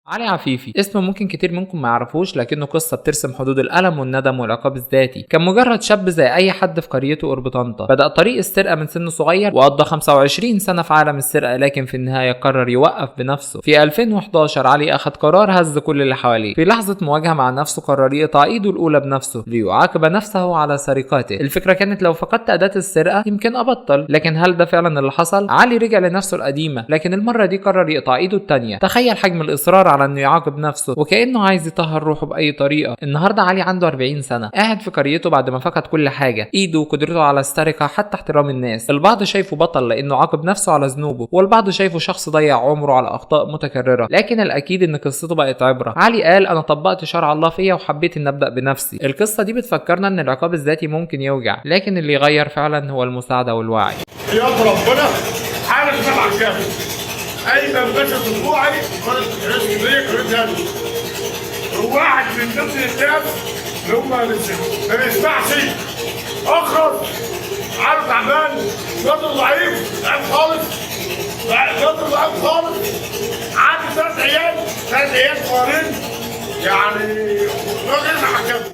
علي عفيفي اسمه ممكن كتير منكم ما يعرفوش، لكنه قصة بترسم حدود الألم والندم والعقاب الذاتي. كان مجرد شاب زي أي حد في قريته قرب طنطا، بدأ طريق السرقة من سن صغير وقضى 25 سنة في عالم السرقة، لكن في النهاية قرر يوقف بنفسه. في 2011 علي أخذ قرار هز كل اللي حواليه. في لحظة مواجهة مع نفسه قرر يقطع إيده الأولى بنفسه ليعاقب نفسه على سرقاته. الفكرة كانت لو فقدت أداة السرقة يمكن أبطل، لكن هل ده فعلا اللي حصل؟ علي رجع لنفسه القديمة، لكن المرة دي قرر يقطع إيده التانية. تخيل حجم الإصرار على انه يعاقب نفسه وكانه عايز يطهر روحه باي طريقه. النهارده علي عنده 40 سنة، قاعد في قريته بعد ما فقد كل حاجة، ايده وقدرته على السرقة، حتى احترام الناس. البعض شايفه بطل لانه عاقب نفسه على ذنوبه، والبعض شايفه شخص ضيع عمره على اخطاء متكررة، لكن الاكيد ان قصته بقت عبره. علي قال انا طبقت شرع الله فيا وحبيت ان ابدا بنفسي. القصة دي بتفكرنا ان العقاب الذاتي ممكن يوجع، لكن اللي يغير فعلا هو المساعدة والوعي. يا ربنا حارس سبعة كامل ايمن باشا طلوعي اسكندرية قريت واحد من ضمن الناس اللي هم ما بيسمعش، اخرس، عارف، تعبان، نظر ضعيف، ضعيف خالص، نظر ضعيف خالص، عنده 3 عيال، 3 عيال صغيرين، يعني راجل حكم.